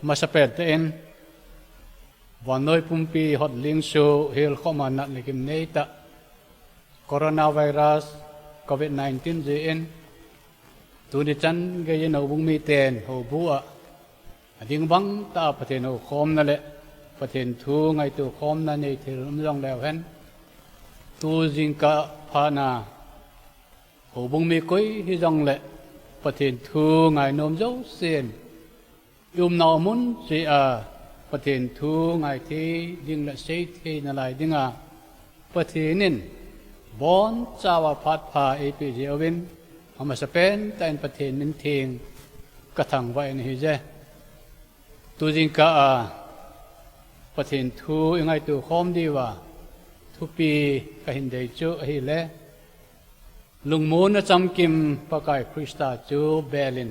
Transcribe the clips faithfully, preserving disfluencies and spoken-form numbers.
Masapen tah in, vannoi pumpi hotling suh, hilkhom a nat le gimnei tah, coronavirus, covid nineteen jeh in, tuni chan geiyin houbung miten houbu a, ading bang tah a Pathen houkhomna le Pathen thu ngaito khomna neithei um jongleu hen, tu jingkah phat a, houbung mi koi hijongle Pathen thu ngainom jousen, i umnau mun cheh a Pathen thu ngaithei ding le seithei nalai dinga, Pathen in bonchauva phat pha eipeh jeh uvin, amasapen tah in Pathen min theng kathangvah in ahije. Tu jingkah a Pathen thu ingaito khom diuva thupi kahin dei chu ahile, Lungmonna chamkim Pakai Christa chu belin,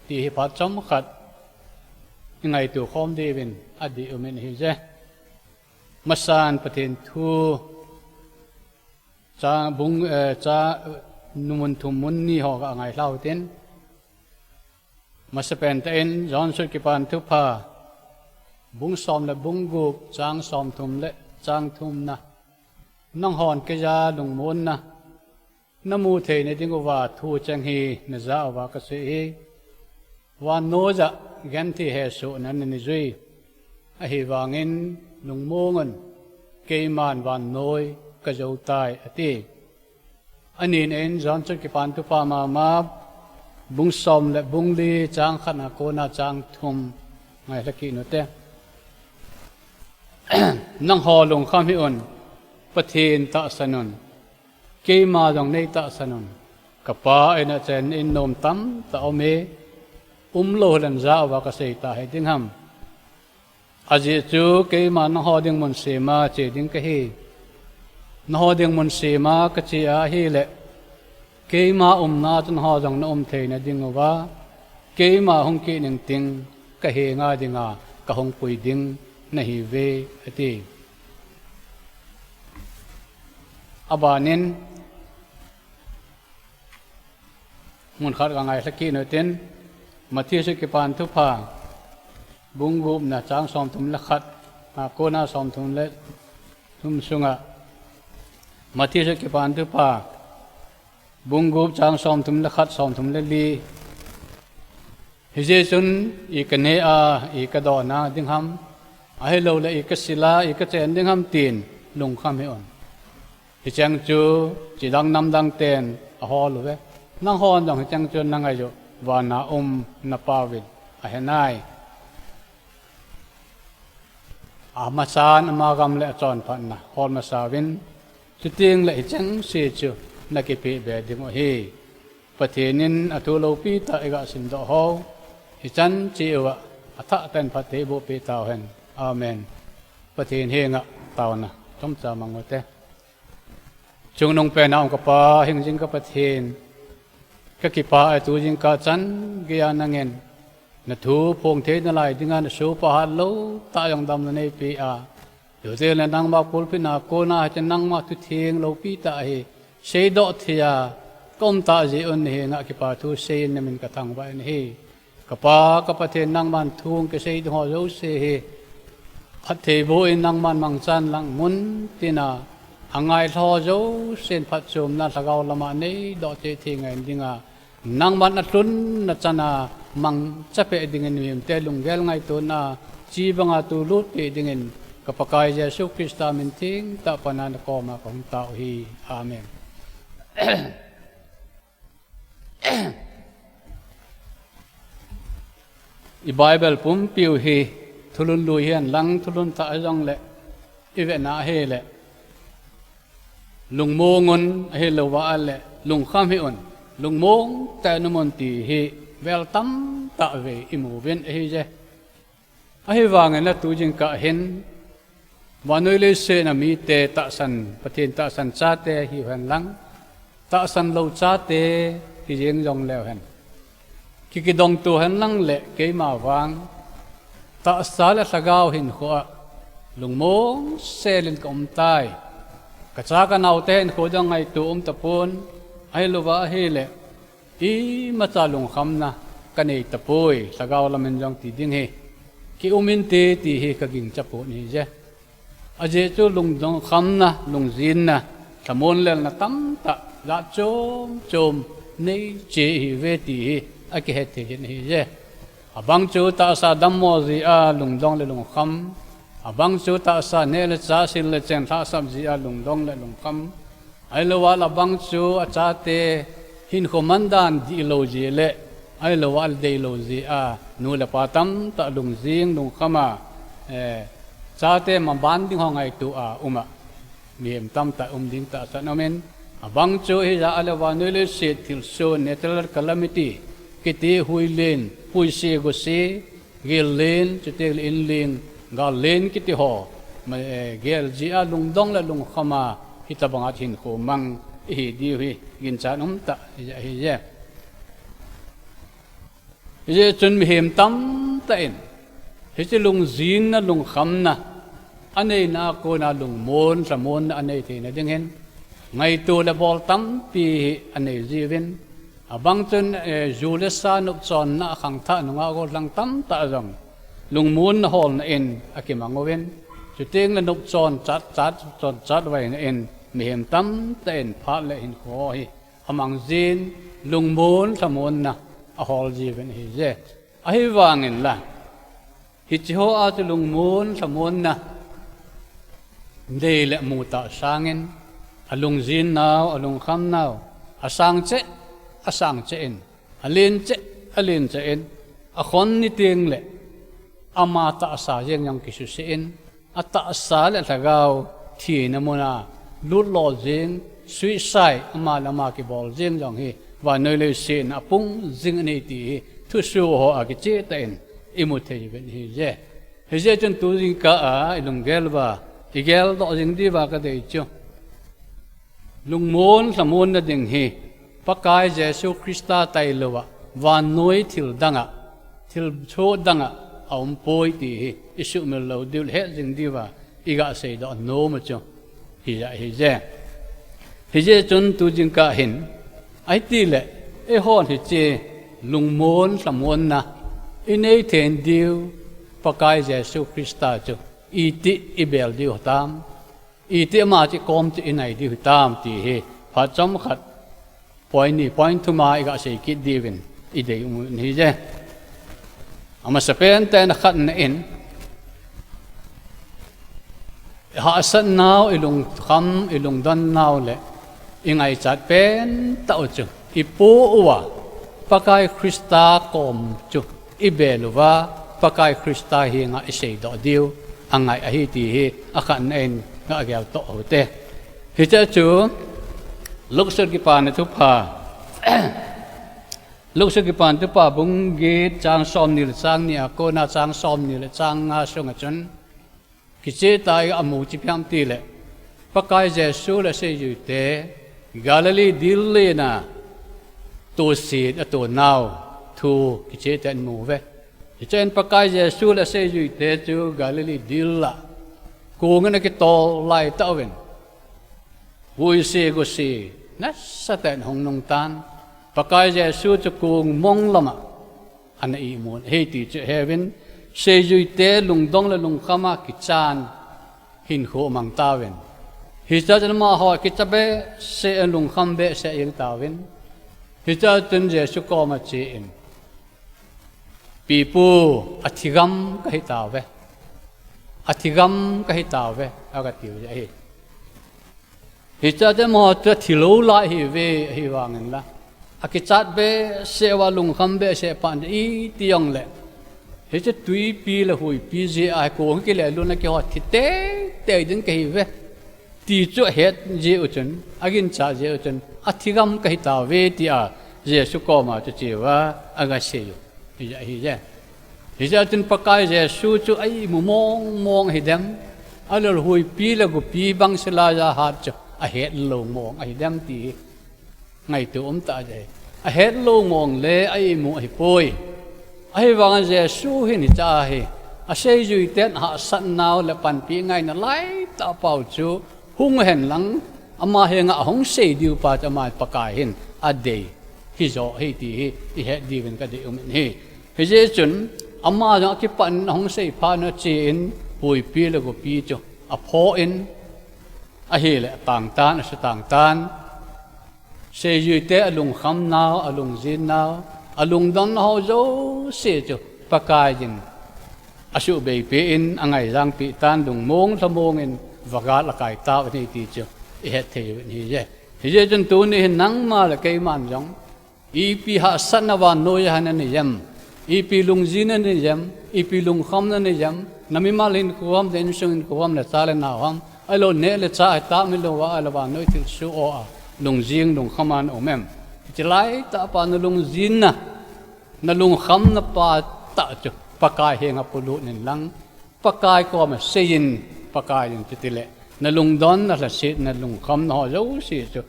ti hi phat chomkhat ingaito khom diuvin adih umin ahije. Masan Pathen thu cha bung, eh, cha, eh, mun thum mun ni ho kangailhau tin. Masapen tah in John sut Kipana Thupha, bung som le bung gup, chang somthum le chang thumna. Nanghon keija lungmonna namu theina dinguva thu cheng hi najah uva kasei ahi. Vannoiya genthei hesohna nanei jui. Ahivangin lungmongun, keiman vannoi kajou tai, ati. Anina in John sut Kipana Thupha mama, bung som le bung li, chang khatna kona chang thum ngailha kit ute. Nangho lungkham hih un, Pathen tahsan un, keima jong nei tahsan un. Kapa in achen in nom tamtah aume, umlou hileh jah uva kasei tahi ding ham. Ajeh chu keima nangho ding mun sema che ding kahi. Nangho ding mun sema kache ahile, keima umna chu nangho jong naum theina dinguva, keima hung kit ning ting kahenga dinga kahung pui ding nahiuve, ati. Abanin, mun khat kangailha kit utin, Matthew sut Kipana Thupha, bung gupna chang somthum le khat, a kona somthum le thum sunga, Matthew sut Kipana Thupha, bung gup chang somthum le khat, somthum le li. Hijeh chun i kaneh a, i kadon a ding ham, ahilouleh i kasil a, i kachen ding ham tin lungkham hih un. Hicheng chu chidang namdang ten ahol uve. Nanghon jong hicheng chu nangai u, vana um napauvin ahenai. Amasan ama gam le achonphatna hol masauvin, chuteng le hicheng se chu nakipeh be ding u ahi. Pathen in athu loupi tah iga simdoh ho, hichan cheh uva athah tah in phatthei eiboh peh tauhen. Amen. Pathen henga taona chomcha mang ute. Chungnung pena um kapa, hingjing ka Pathen, kakipah e tu jingkah chan geiya nangin nathu phong thei nalai dinga nasopi hatlou tah jong damna neipeh a, tute le nangma pulpit na kona hiche nangma thu theng loupi tah hi seidoh thei a kaum tah jeh un nahenga kipa thu seiyin namin kathangvah in ahi. Kapa, ka Pathen, nangman thu kisei ding ho jouse hi phatthei boh in nangman mangchan lang mun tina, angailha ho jousen phatchomna lhagao lama neidoh cheh thei ngai dinga, nangman alhunna chana mangcha peh dingin mihemte lunggel ngaitona chi banga tulut peh dingin ka Pakai Jesu Christa min thengtah pana nakoma kahung tao ahi. Amen. I Bible pumpiu hi thulhun lui hihen lang thulhun thah hijongle, i vetna ahile, lungmong un ahilouva ahile, lungkham hih un, lungmong tah in um un ti hi vel tamtah vei i mu uvin ahije. Ahivangin atu jingkah hin, vannoi leiset a mite tahsan, Pathen tahsan chate hiu hen lang, tahsan lou chate hi jeng jong leu hen, ki, kidongto hen lang le keima vang, tahsa le lhagao hinkho a lungmong selin ka um tai. Ka cha ka naote hinkho jong ngaito um tapon, ahilouva ahile, imacha lungkhamna ka nei tapoi, lhagao lamin jong ti ding hi. kium inte ti hi ka gingcha pon ahi je. Ajeh chu lungdong khamna, lungjinna, lhamon lelna tamtah, jat chom chom nei cheh ihiuve ti hi akihet thei jin ahi je. Abang chu tahsa dammo jeh a lungdong le lungkham, abang chu tahsa neh le chah, sil le chen lhahsam jeh a lungdong le lungkham, ahilouva abang chu achate hinkho mandan dihlou jeh le, ahilouva deilou jeh a nu le pa tamtah lungjing lungkham a, eh, chate maban ding ho ngaito a um a, mihem tamtah um ding tahsan aumin, abang chu hijat a le vannoi leiset thilsoh, natural calamity kiti, huilen, huise gose, gel len, chuteng le inlen, gal len kiti ho, ma, eh, gel jeh a lungdong le lungkham a, hitobang a hinkho mang ihi diu hi ginchat umtah ahi je. Hijeh chun mihem tamtah in hiche lungjinna, lungkhamna aneina a kona lungmon lhamonna anei theina ding hin ngaito le bol tampi hi anei jiuvin, abang chun, eh, ju le sa nopchonna a khangthah nungah gollhang tamtah jong lungmonna holna in akimang uvin, chuteng le nopchon chat, chat, chon chatvaina in mihem tamtah in phat le hinkho hi amang jin, lungmon lhamonna ahol jiuvin ahi je. Ahivangin la, hiche ho a chu lungmon lhamonna nei le mu tah sangin, alungjin nau, alungkham nau, asang cheh, asang cheh in, alen cheh, alen cheh in, akhon ni teng le ama tahsa jeng jong kisuse in, atahsa le lhagao thina muna lut lo jeng, suicide, ama le ama kibol jeng jong hi vannoi leiset a apung jing anei ti hi thusoh ho a kicheh tah in imu thei uvin ahi je. Hijeh chun tu jingkah a ilunggel uva igel doh jing diuva kadei chu, lungmon lhamonna ding hi Pakai Jesu Christa tailouva vannoi thil danga, thil cho danga aum poi ti hi isuhmil lou diu le het jing diuva iga seidoh nom u chu hijeh ahi je. Hijeh chun tu jingkah hin, ahiti le, eihon hiche lungmon lhamonna inei thei diu Pakai Jesu Christa chu iti ibel diu hitam, iti ama cheh kom chu inai diu hitam ti hi phat chomkhat, point ni, point thum a iga sei kit diuvin idei um u ahi je. Amasapen tah in, akhatna in, ihahsat nau, ilungkham, ilungdon nau le ingaichat pen tah u chu ipoh uva Pakai Christa kom chu ibel uva, Pakai Christa henga iseidoh diu angai ahi ti hi akhatna in ga geltoh u hite. Hiche chu Luke sut Kipana Thupha, Luke sut Kipana Thupha bung get chang somni le chang ni a kona chang somni le chang nga sunga chun, kicheh tah a imu chu ipi ham ti le, Pakai Jesu le aseijuite Galilee dil len a toset ato nau thu kicheh tah in imu uve. Hichun Pakai Jesu le aseijuite chu Galilee dil a kong in akitol lai tah uvin, huise gose nasatah in ahung nung tan, Pakai Jesu chu kong mong lama ana imun ahi ti chu aheuvin, seijuite lungdong le lungkham a kichan hinkho amang tauvin. Hichea chun amaho kicha behseh in, lungkham behseh jeng tauvin. Hichea chun Jesu koma achen, Pipu, athi gam kahi tauve. Athi gam kahi tauve, aga tiu ahi. Hichea chun amaho chu athi lou lai ahiuve, ahivangin la, akichat behseh uva lungkham behseh pan iti jongle, hiche tuipi le huipi jeh a hi kong hi kile lut a kihot thi teitei ding kahiuve ti chu ahet jeh u chun, aginchat jeh u chun, athi gam kahi tauve tia Jesu koma chu acheuva aga sei u. Hijeh ahi je. Hijeh chun Pakai Jesu chu a-imu mong mong ahidem, alol huipi le gopi bangse laiya hat chu ahet lou mong ahidem ti hi ngaito umtah ahi. Ahet lou mong le a-imu ahipoi. Ahivangin Jesu hin hichea hi aseijuiten ahahsat nau le panpi ngaina laitah pau chu hung hen lang, ama henga ahung sei diu pa chu ama Pakai hin adei hijo ahi ti hi ihet diuvin kadei umin ahi. Hijeh chun Ama jong akipat in ahung seiphat in ache in, huipi le gopi chu aphoh in, ahile atang tan, asutang tan. Seijuite alungkham nau, alungjin nau, alungdon nau jouse chu Pakai in asuhbeipi in angaijangpi tan, lungmong lhamong in vagal akai tauvin ahi ti chu ihet thei uvin ahije. Hijeh chun tuni hin nangma le keiman jong ipi hahsatna vannoi a hin nanei em? Ipi lungjin nanei em? Ipi lungkham nanei em? Namimal hinkho ham, le insung hinkho ham, le cha le nao ham, ahilou neh le chah, tahmil louva, ahilou vannoi thilsoh a lungjin lungkham a naum em? Hiche laitah pa nalungjinna, nalungkhamna pa tah chu Pakai henga polut in lang, Pakai koma seiyin, Pakai in chutileh nalungdon, nalhasetna, lungkhamna ho jouse chu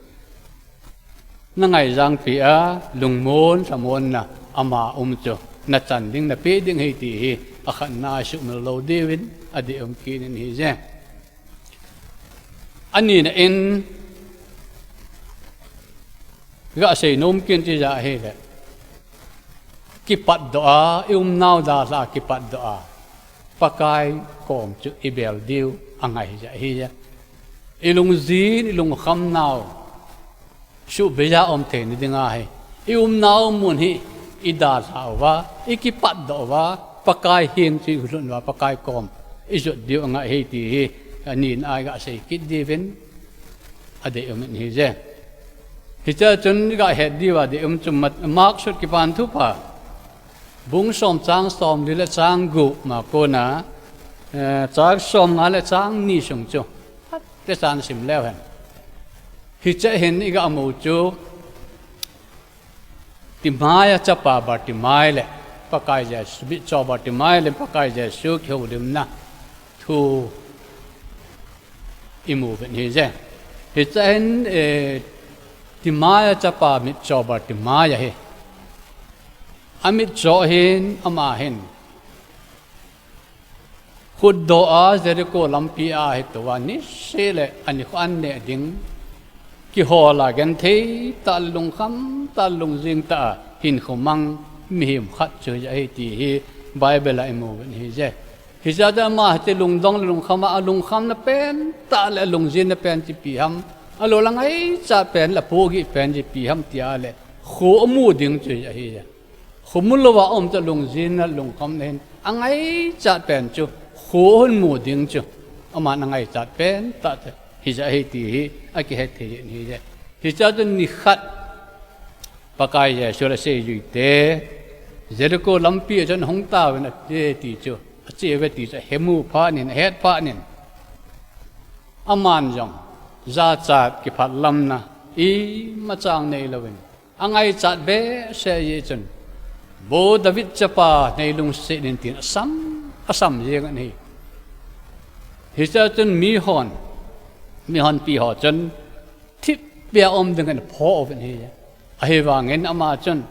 nangaijangpi a, lungmon lhamonna ama um chu nachan ding, napeh ding ahi ti hi akhatna a isuhmil lou diuvin adeium kit in ahije. Anina in gasei nom kit chu ijeh ahile, kipatdoh a, iumnau dalha kipatdoh a, Pakai kom chu ibel diu angai jeh ahije. Ilungjin, ilungkham nau suhbeiya um theina dinga hi, iumnau mun hi idalhah uva, ikipatdoh uva, Pakai heng chu ilhun uva, Pakai kom ijot diu angai ahi ti hi anina a igasei kit diuvin adeium in ahije. Hichea chun igahet diuva deium chu Mat-, Mark sut Kipana Thupha bung som chang somli le chang gup ma kona, eh, chang somnga le chang ni sung chu phatechan sim leu hen. Hichea hin igamu chu Timai a chapa Bartimai le Pakai Jesu, mitcho Bartimai le Pakai Jesu kihoulimna thu imu uvin ahije. Hichea hin, eh, Timai a chapa mitcho Bartimai ahi. Amitcho ahin, ama hin khutdoh a Jericho lampi a hitou a niseh le anikho an neh ding kihol a genthei tah, lungkham tah, lungjing tah a hinkho mang mihem khat chu ahi ti hi Bible a imu uvin ahije. Hichea chu ama hiche lungdong le lungkham a, alungkhamna pen tah le alungjinna pen chu ipi ham, alol angaichat pen le apohgih pen chu ipi ham tia le, kho amu ding chu ahije. Kho mulouva um chu lungjinna, lungkhamna hin angaichat pen chu, kho ahin mu ding chu, aman angaichat pen tah chu hijeh ahi ti hi akihet thei in ahije. Hichea chu nikhat Pakai Jesu le aseijuite Jericho lampi a chun ahung tauvin ache ti chu, ache uve ti chu ahe mu phat in, ahet phat in, aman jong jachat kiphatlamna imacha neilouvin, angaichat behseh jeh chun, Vo David chapa, nei lungset in tin asam, asam jeng in ahi. Hichea chun mihon, mihonpi ho chun thipbeh a um dingin aphoh uvin ahi. Ahivangin ama chun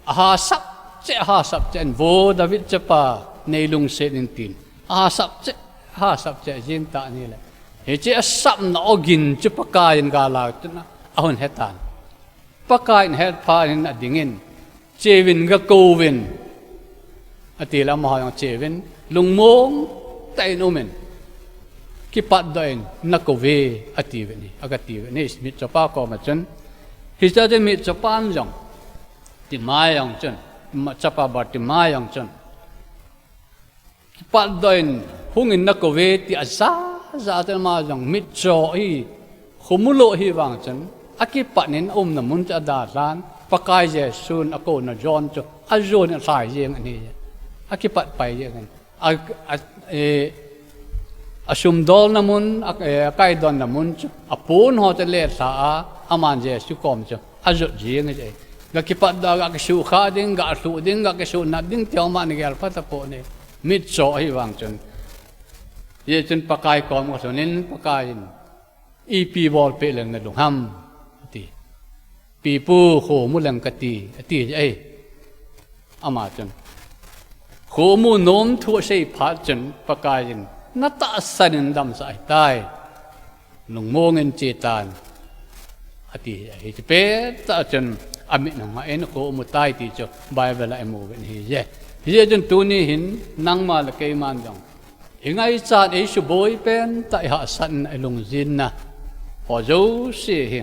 ahasap cheh, ahasap cheh in, Vo David chapa, nei lungset in tin ahasap cheh, ahasap cheh jeng tan ahile, hiche asapna ogin chu Pakai in gal a chun ahung hetan. Pakai in ahet phat in adingin, Cheuvin, gakouvin, atile amaho jong acheuvin, lungmong tah in umin, kipatdoh in, nakouve, atiuvin ahi, agatiuvin ahi, mitchopa koma chun. Hichea chun mitchopan jong, Timai jong chun, ma-, chapa Bartimai jong chun, kipatdoh in, hungin nakouve ti aja, ja chun ama jong mitcho ahi, kho mulou ahi vang chun, akipat in aumna mun chu adalhan, Pakai Jesun akouna jon chu ajon in alhai jeng in ahi, akipat pai jeng in. A, a, e, asumdolna mun, a, e, akaidonna mun chu, apon ho chu alelha a, aman Jesu kom chu ajot jeng ahi. Gakipatdoh a, gakisuhkhah ding, galhuh ding, gakisuhnat ding, ti ho aman agel phatapon ahi. Mitcho ahi vang chun. Hijeh chun Pakai kom alhun in, Pakai in, ipi bolpeh leng nalung ham, ati. Pipu, kho mu leng kati, ati ahi. Ama chun, kho mu nom thu asei phat chun, Pakai in, natahsan in damsah ahitai. Lungmong in che tan, ati ahi. Hiche pettah chun, Amit nung a eikhomu tai ti chu Bible a imu uvin ahije. Hijeh chun tuni hin nangma le keiman jong ingaichat, eisuboi pentah, ihahsatna, ilungjinna ho jouse hi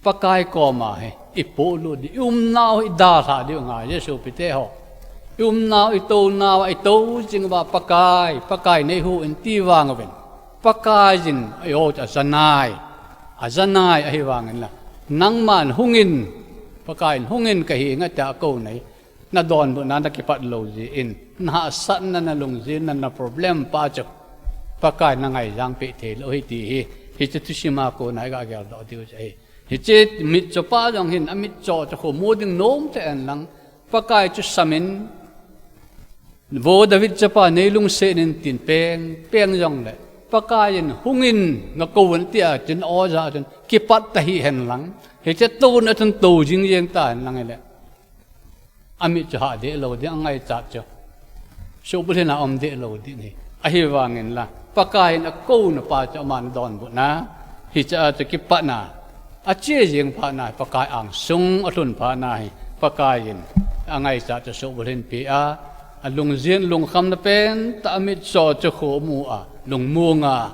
Pakai koma hi ipolut diu, iumnau hi idalhah diu angai, Jesu pite ho. Iumnau, itounau a itou jing uva Pakai, Pakai neihuh in ti vang uvin, Pakaiyin eiho chu ajanai, ajanai ahivangin la, nangman hungin, Pakaiyin hungin kahenga tia akouna hi, nadonbutna nakipat lou jeh in, nahahsatna, nalungjinna, naproblem pa chu Pakaiyin nangaijang peh theilou ahi ti hi, hiche thusim a kona iga geldoh diu chu ahi. Hiche mitcho pa jong hin amitcho chu khomu ding nom tah in lang, Pakai chu samin, Vo David chapa neilungset in tin peng peng jongle, Pakaiyin hungin ngakouvun tia chun aw jah a chun kipat tahih hen lang, hiche touna chun tou jingjeng tahen lang hile, amit chu hah deh lou ding, angaichat chu suhbulhit a um deh lou ding ahi. Ahivangin la, Pakaiyin akouna pa chu aman donbutna, hiche a chu kipatna, ache jeng phatna hi, Pakai angsung alhun phatna hi, Pakaiyin angaichat chu suhbulhit in pe a, alungjin lungkhamna pentah, amitcho chu khomu a, lungmong a,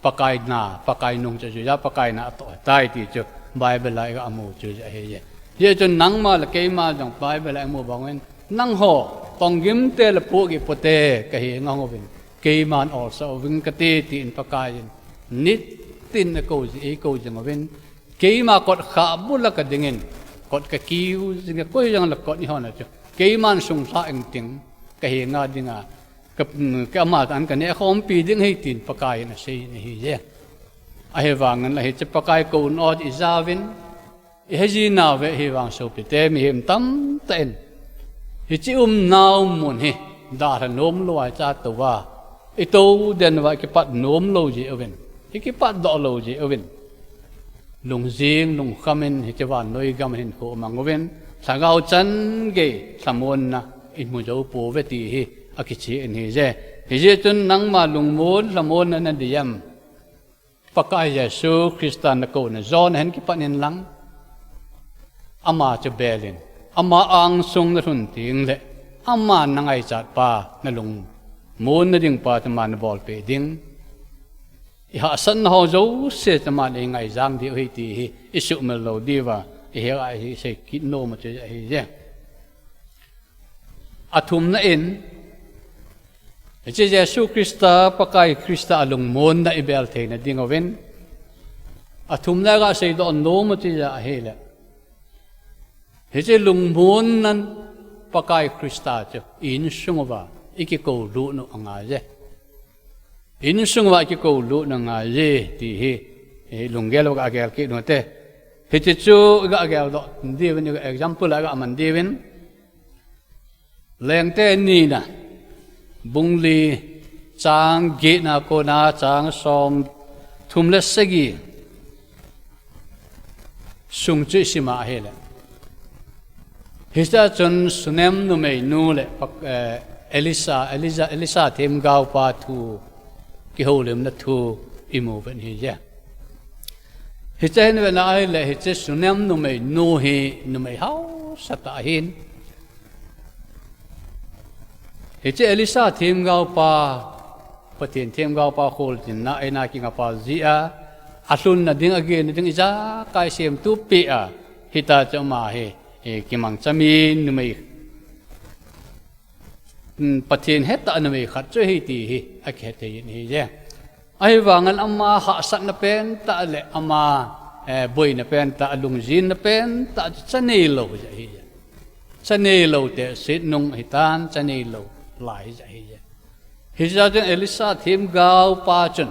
Pakai na, Pakai nung chu ajuija, Pakai na atoh tai ti chu Bible a igamu chu ahije. Hijeh chun nangma le keima jong Bible a imu bang uvin, nangho tonggim te le pohgih pote kahenga hung uvin, keiman olsah uving kate, tin Pakaiyin nitin akou ji, eikou jing uvin, keima kot khah bula kadingin, kot kakiu jing a, koi jongle kot ihona chu keiman sunglhah ingting, kahenga dinga, ka, ka ama tah in kanehkhompi ding ahi, tin Pakaiyin aseiyin ahije. Ahivangin la, hiche Pakai kouna ho ijauvin, ihejinauve, ahivang sopite, mihem tamtah in hiche umnau mun hi dalha nomlou a icha touva, itou den uva ikipat nomlou jeh uvin, ikipatdoh lou jeh uvin, lungjing lungkhamin hiche vannoi gam hinkho mang uvin, lhagao chan gei lhamonna imu jou pouve ti hi akichen ahije. Hijeh chun nangma lungmon lhamonna nadei em? Pakai Jesu Christa nakouna jona hin kipat in lang, ama chu belin, ama angsung nalhun tengle, ama nangaichat pa, nalungmonna ding pa chu ama nabolpeh ding, ihahsatna ho jouse chu aman eingaijang diu ahi ti hi isuhmil lou diuva, ihet a isei kit nom u chu ahije. Athumna in, hiche Jesu Christa, Pakai Christa a lungmonna ibel theina ding uvin, athumna iga seidoh nom u chu ahile, hiche lungmonna Pakai Christa chu insung uva ikikou lut u angaije. Insung uva ikikou lut u angaije ti hi, eh, lunggel uva kagel kit u hite. Hiche chu iga geldoh diuvin, example a iga man diuvin, Lengte nina, bung li, chang getna a kona chang somthum le sagi sung chu isim a ahile, hichea chun Sunem numeinu le Pak-, eh, Elisha, Elisha, Elisha themgaopa thu, kihoulimna thu imu uvin ahije. Hiche hin vena ahile, hiche Sunem numeinu hi numei haosatah ahin, hiche Elisha themgaopa, Pathen themgaopa kholchilna eina kingapal jeh a, alhunna ding, agenna ding ijakai semtup peh a, hitia chu ama hi, eh, kimangcha mi numei, um, Pathen hetah numei khat chu ahi ti hi akihe thei in ahije. Ahivangin ama hahsatna pentah le ama, eh, boina pentah, alungjinna pentah chu cha neilou jeh ahije. Cha neilou tehset nung ahitan, cha neilou lai jeh ahije. Hichea chun Elisha themgaopa chun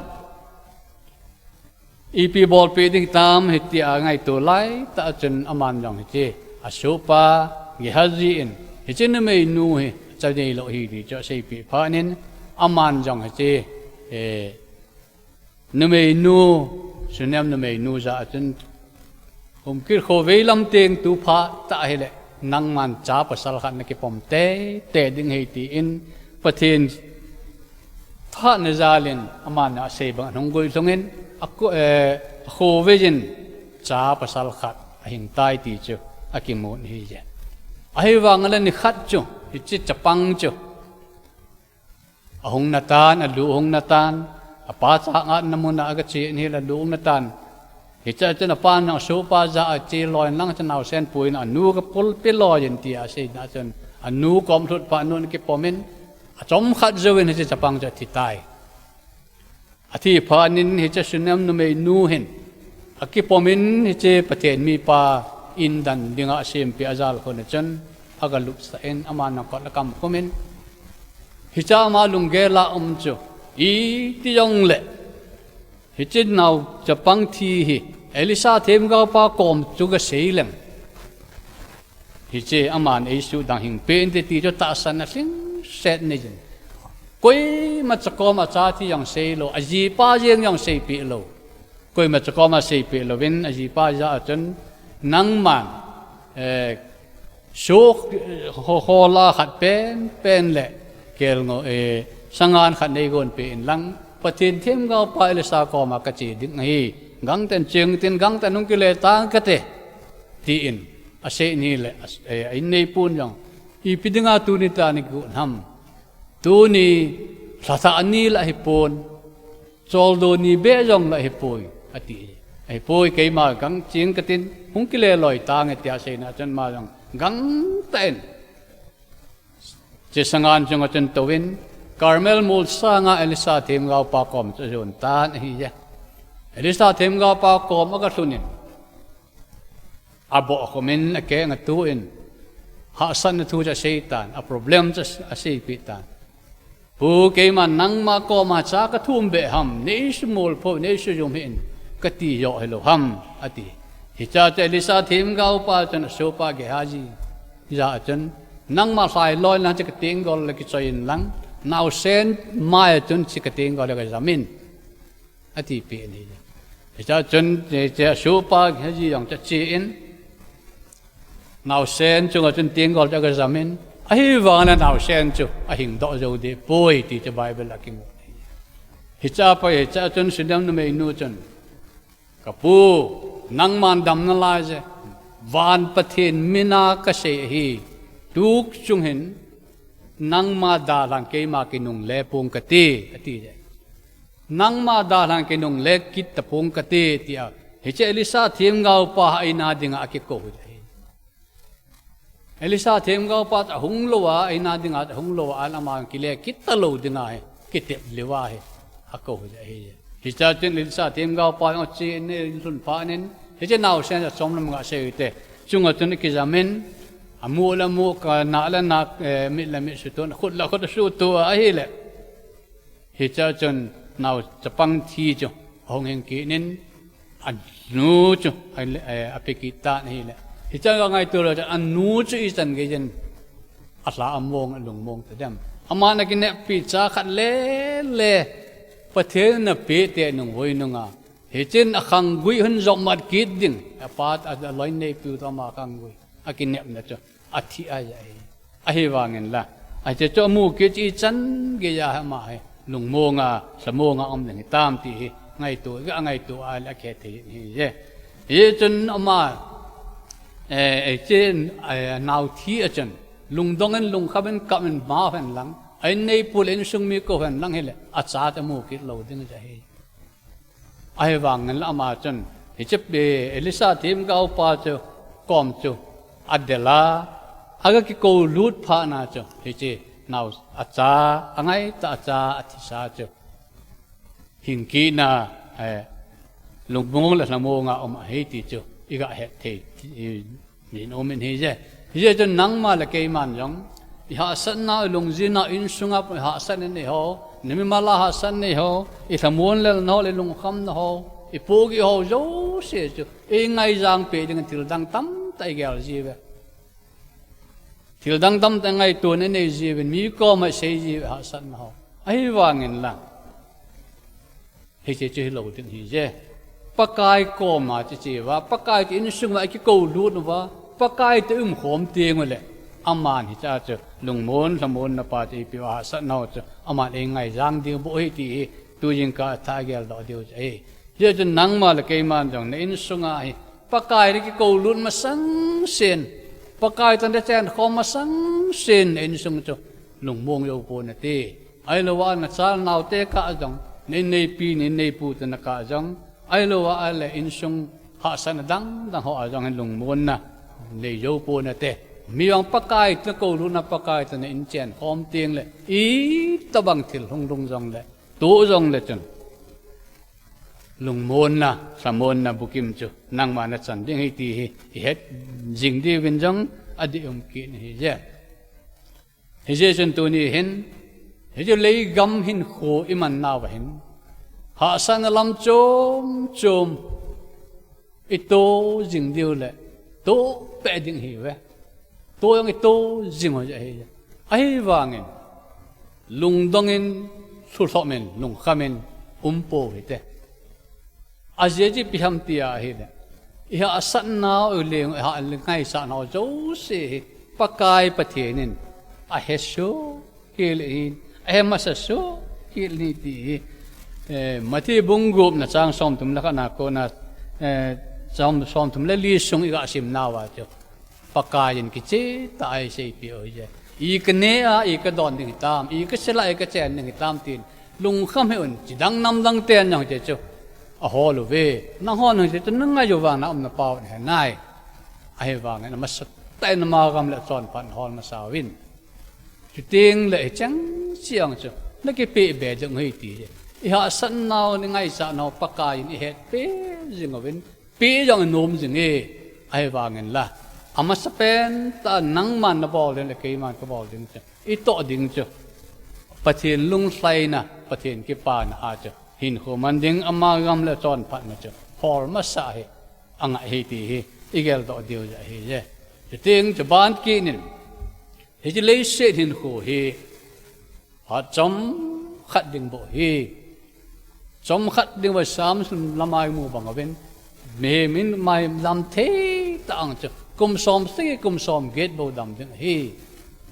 ipi bolpeh ding hitam hitia angaito laitah chun aman jong hiche asohpa Gehazi in hiche numeinu hi cha neilou ahi ti chu aseipeh phatnin, aman jong hiche, eh, numeinu, Sunem numeinu jah a chun, Hung kit khovei lam teng tu phat tah ahile, nangman cha pasal khat nakipom teitei ding ahi, tin Pathen thahatna jalin aman asei bang ahung guilhungin, ako-, eh, akhovei in cha pasal khat ahing tai ti chu akimun ahi je. Ahivang le nikhat chu, hiche chapang chu ahung natan, alu ahung natan, apa chang-atna mun a agache in ahile alu ahung natan. Hiche chun apan jong asohpa jah a ache loi in lang chun naosen puiyin anu kapul pe loi in tia asei na chun anu kom lhut phat nun akipom in achomkhat jouvin hiche chapang chu athi tai. Athi phat in hiche Sunem numeinu hin akipom in hiche Pathen mipa in dan dinga asempeh ajalkhun a chun agalupsah in aman akot akam khum in hiche ama lunggel a um chu iti jongle hiche nao chapang thi hi Elisha themgaopa kom chu gasei leng hiche aman eisuhdang hing peh inte ti chu tahsan a lhingset nei jin. Koima cha kom a cha thi jong sei lou, ajipa jeng jong seipeh lou. Koima cha kom a seipeh louvin ajipa jah a chun nangman, eh, suk, eh, ho, hola khat penpen le kelngoi, eh, sangan khat neigon peh in lang Pathen themgaopa Elisha koma kache ding ahi. Gangtah in cheng tin gangtah in hung kile tang kate. Tin asei in ahile, a, eh, a inneipun jong ipi dinga tuni tah ni kigon ham. Tuni lhathah ni la ahipon, choldo ni beh jong la ahipoi, ati. Ahipoi, keima gangcheng katin, hung kile loi tange tia asei na chun ama jong gangtah in hiche sangan chunga chun touvin, Carmel mol sanga Elisha themgaopa kom chu ajon tan ahi je. Elisha themgaopa kom agalhun in, aboh khum in akeng atuh in, hahsatna thu chu asei tan, a problem chu aseipeh tan. Pu, keiman nangma koma cha kathum beh ham, neisumol pho, neisujum hih in, kati joh hilou ham, ati. Hiche chu Elisha themgaopa chun asohpa Gehazi jah a chun, nangma lhai loi in lang hiche katenggol le kichoi in lang, naosen mai a chun hiche katenggol le gajam in, atipeh in ahi. Hiche chun, hiche asohpa Gehazi jong chu ache in, naosen chunga chun tenggol chu agajam in, ahivang le naosen chu ahingdoh jou deh poi ti chu Bible a kimu ahi. Hiche pa, hiche chun Sunem numeinu chun, Kapu, nangman dam nalai je, van Pathen mina kasei ahi, tuchung hin nangma dalhan keima kinungle pong kate, ati je. Nangma dalhan kinungle kit tapong kate, tia hiche Elisha themgaopa a eina dinga akikou ahi. Elisha themgaopa chu ahung lou a, eina dinga chu ahung lou a, ama kile kit talou dinga hi, kitep lou a hi, akou ahi. Hiche chun Elisha themgaopa jong ache in, alhun phat in, hiche naosen chu achom lam gasei u hite. Chunga chun akijam in, amu le amu, kana le na, eh, mit le mit suhtoh, khut le khut suhtoh ahile. Hiche chun nao chapang thi chu ahung hing kit in, anu chu a, a, ape kit tan ahile. Hiche chu angaito lou chun anu chu ichan gei in alha among, alungmong tadem. Aman akineppi cha khat lele, Pathen in apeh tah nung hoi nunga, hichun akhanggui hung jopmat kit ding, apa a, aloi neipiu toh ama khanggui, akinepna chu athi ahi. Ahivangin la, hiche chu amu kit chu ichan geiya ama hi lungmonga, lhamonga um ding hitam ti hi ngaito, ka ngaito a le akhe thei ahi je. Hichun ama, eh, eh, hiche, eh, nao thi a chun lungdong in, lungkham in, kap in, ma hen lang, a inneipu le insung mi kou hen lang hile, acha chu amu kit lou ding ahi. Ahivangin la ama chun, hiche, eh, Elisha themgaopa chu, kom chu, adel a, aga kikou lut phat na chu, hiche nao acha, angaitah acha, athisa chu hing kit na, eh, lungmong le lhamonga um ahi ti chu iga het thei, i, Min um in ahi je. Hiche chun nangma le keiman jong, ihahsatna, ilungjinna, insunga ihahsatna nei ho, namimal a hahsatna nei ho, ilhamon lelna ho, ilungkhamna ho, ipohgih ho jouse chu, eingaijang peh dingin thildang tamtah igel jiuve. Thildang tamtah ingaitona inei jiuvin, mi koma isei jiuve hahsatna ho. Ahivangin la, hiche chu hilou ding ahi je. Pakai koma chu che uva, Pakai chu insunga ikikou lut uva, Pakai toh umkhom teng ule, aman hiche chu lungmon, lhamonna pa chu eipeh uva hahsatna ho chu, aman eingaijang diu bou ahi ti hi, tujingkah a thagel doh diu chu ahi. Hiche chun nangma le keiman jong na insunga hi, Pakai le kikoulut masang sen, Pakai toh nachen khom masang sen, na insung chu lungmong jou pon nate. Ahilou a nachal naote kah jong, na inneipi, na inneipu toh nakah jong, ahilou a ahile insung hahsatna dang dang ho a jong hin lungmonna nei jou pon nate. Mi jong Pakai toh nakoulutna, Pakai toh na inchen khom teng le, itobang thil hung lhung jongle, tu jongle chun lungmonna, lhamonna bukim chu nangma nachan ding ahi ti hi ihet jing diuvin jong adih um kit ahi je. Hijeh chun tuni hin, hiche leigam hinkho iman nauva hin, hahsatna lam chom chom ito jing diu le, to peh ding ahiuve. To jong ito jing u ahi. Ahivangin, lungdongin, lhulhomin, lungkhamin, umpou hite. Ajeh chu ipi ham tia ahile, ihahsatnau, ileng, iha, ingaisah nau jouse hi Pakai Pathen in ahesoh kit in, ahe masa soh kit in ti hi, eh, Matthew bung gup na chang somthum le khat na kona, eh, som, somthum le li sung iga sim nauva chu, Pakai in kicheh tah a eiseipeh u ahi je. I kaneh a, i kadon ding hitam, i kasil a, i kachen ding hitam tin, lungkham hih un, chidang namdang ten jong hiti chu ahol uve. Nanghon jong hiti chu nangai uvin naumna pau nahe nai. Ahivangin amasatah in ama gam le chonphat nahol masa uvin. Chuteng le hicheng cheng chu nakipeh be ding ahi ti hi. Ihahsatnau, ingaisah nau Pakai in ihetpeh jing uvin, peh jong inom jing e, ahivangin la, amasapen tah a nangman nabol ding le keiman kabol ding chu, itoh ding chu, Pathen lunglhaina, Pathen kipana a chu hinkho man ding, ama gam le chonphatna chu hol masa hi angai ahi ti hi igeldoh diu ahi je. Chuteng chu ban kit in, hiche leiset hinkho hi phat chomkhat ding bou ahi. Chomkhat ding bou, Psalm lama imu bang uvin, mihem in mailam thei tah a chu kum som sagi, kum som get bou dam ding ahi,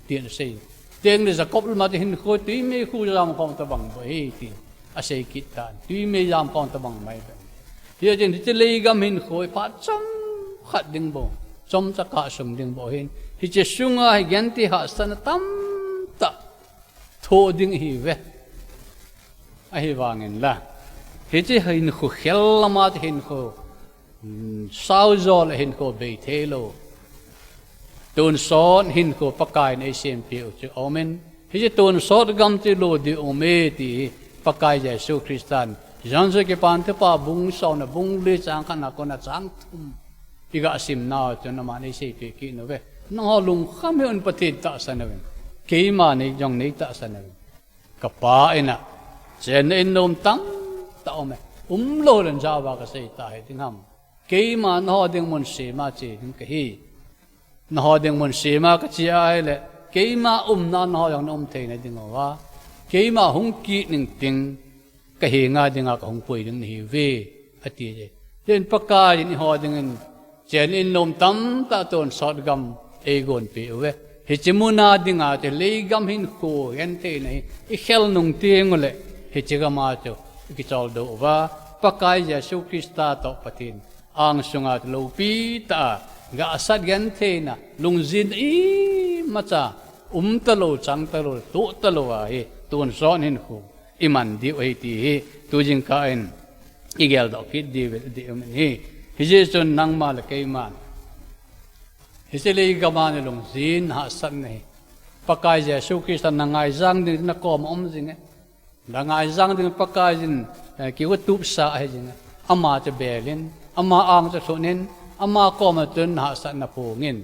tin asei. Chuteng le Jacob lama chu hinkho twimei khu jamkhom tobang bou ahi, tin asei kit tan. Twimei jamkhom tobang mai bou. Hijeh chun hiche leigam hinkho hi phat chomkhat ding bou, chomcha kah sung ding bou ahin, hiche sunga hi genthei hahsatna tamtah thoh ding ahiuve. Ahivangin la, hiche hinkho khel lama chu hinkho, mm, saujol a hinkho bei theilou, tonsot hinkho Pakai in eisempeh u chu aumin, hiche tonsot gam chu lo ding aume ti hi Pakai Jesu Christan John sut Kipana Thupha bung somna, bung li chang khatna kona chang thum iga simnau chun aman eiseipeh kit nauve. Nangho lungkham hih un, Pathen tahsan uvin, keima nei jong nei tahsan uvin. Kapa in a, chenna in nom tamtah aume. Umlou leh ijat a kasei ta hiding ham. Keima nangho ding mun sema che ding kahi. Nangho ding mun sema kache ahile, keima umna nangho jong naum theina diuva, keima hung kit ning ting kahenga dinga kahung pui ding nahiuve, ati je. Tin Pakai in eiho dingin chenna in nom tamtah tonsot gam eigonpeh uve. Hiche muna dinga chu leigam hinkho gentheina hi ikhel nung teng uleh, hiche gama chu ikicholdo uva, Pakai Jesu Christa toh Pathen angsunga chu lopi tah a, hahsat gentheina, lungjin imacha umtalou, changtalou, tohtalou a hi tonsot hinkho iman diu ahi ti hi tujingkah in igeldoh kit diu, diu ahi. Hijeh chun nangma le keiman hiche leigam a nalungjin hahsatna hi Pakai Jesu Christa nangaijang ding nakoma um jinge. Nangaijang ding Pakai in, eh, kiutupsa ahi jinge. Ama chu belin, ama ang chu lhunin, ama koma chun nahahsatna phongin.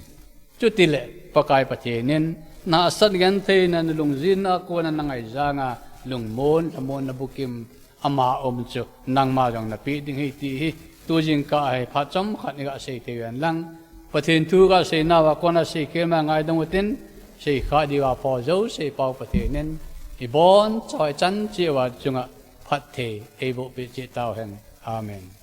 Chutileh Pakai Pathen in nahahsat gentheina nalungjin a kona nangaijang a lungmon, lhamonna bukim ama um chu nangma jong napeh ding ahi ti hi tujingkah a hi phat chomkhat in iga sei thei uhen lang. Pathen thu iga seinauva kona seikhel ma ngaidam utin, seikhah diuva phajo seipau Pathen in ibonchauva ichan cheh uva chunga phatthei eiboh peh cheh tauhen. Amen.